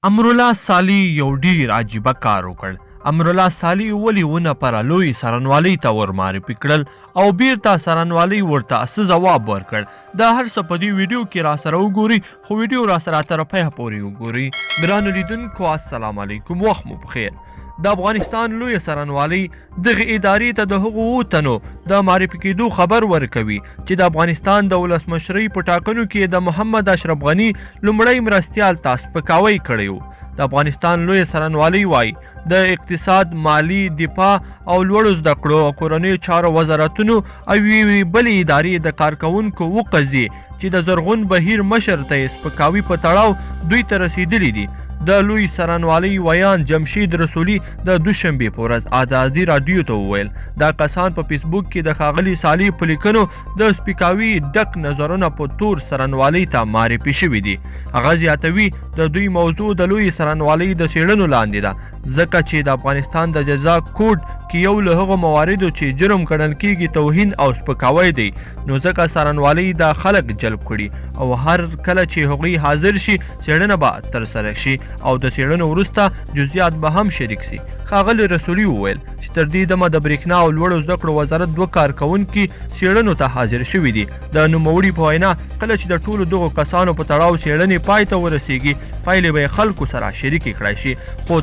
امرالله صالح یو ډیر عجیبه کار وکړ. امرالله صالح ولې ونه پر لوی څارنوالۍ ته ور معرفي کړل او بیرته څارنوالۍ ورته څه ځواب ورکړ؟ دا هر څه په دې ویډیو کې راسره وګورئ، خو ویډیو راسره تر پایه پورې وګورئ. ګرانو لیدونکو السلام علیکم، وخت مو پخیر. د افغانستان لوی څارنوالۍ دغې ادارې ته د هغو اوو تنو د معرفي کېدو خبر ورکوي چې د افغانستان د ولسمشرۍ په ټاکنو کې د محمد اشرف غني لومړی مرستیال ته سپکاوی کړی و. د افغانستان لوی څارنوالۍ وایي د اقتصاد، مالي، دفاع او لوړو زده کړو او کورنیو چارو وزارتونو او یوې بلې ادارې د کارکوونکو اووه قضیې چې د زرغون بهیر مشر ته یې سپکاوي په تړاو دوی ته رسېدلي دي. د لوی څارنوالۍ ویاند جمشید رسولي د دوشنبې په ورځ ازادي راډیو ته وویل، دا کسان په فیسبوک کې د ښاغلي صالح په لیکنو د سپکاوي ډک نظرونه په تور څارنوالۍ ته معرفي شوي دي. هغه زیاتوي، د دوی موضوع د لوی څارنوالۍ د څېړنو لاندې ده، ځکه چې د افغانستان د جزا کوډ کې یو له هغو مواردو چې جرم ګڼل کېږي توهین او سپکاوی دی، نو ځکه څارنوالۍ دا خلک جلب کړي او هر کله چې هغوی حاضر شي څېړنه به ترسره شي او د څېړنو وروسته جزئیات به هم شریک شي. ښاغلي رسولي وویل چې تر دې دمه د برېښنا او لوړو زده کړو وزارت دوه کارکوونکي څېړنو ته حاضر شوي دي. د نوموړي په وینا کله چې د ټولو دغو کسانو په تړاو څېړنې پای ته ورسېږي پایلې به یې خلکو سره شریکې کړای شي، خو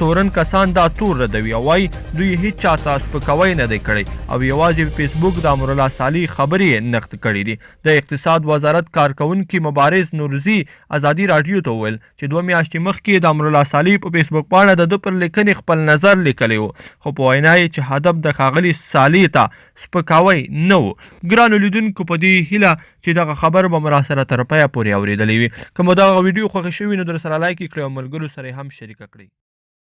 تورن کسان دا تور ردوي او وایي دوی هیڅ چاته سپکاوی نه دی کړی او یوازې په فیسبوک د امرالله صالح خبرې یې نقد کړې دي. د اقتصاد وزارت کارکوونکي مبارز نورزي ازادي راډیو ته وویل چې دوه میاشتې مخکې د امرالله صالح په فیسبوک پاڼه د ده پر لیکنې خپل نظر لیکلی و، خو په وینا یې چې هدف د ښاغلي صالح ته سپکاوی نه و. ګرانو لیدونکو په دې هیله چې دغه خبر به مو راسره تر پایه پورې اورېدلی وي. که مو دغه ویډیو خوښه شوي نو درسره لایک یې کړئ او ملګرو سره یې هم شریکه کړئ.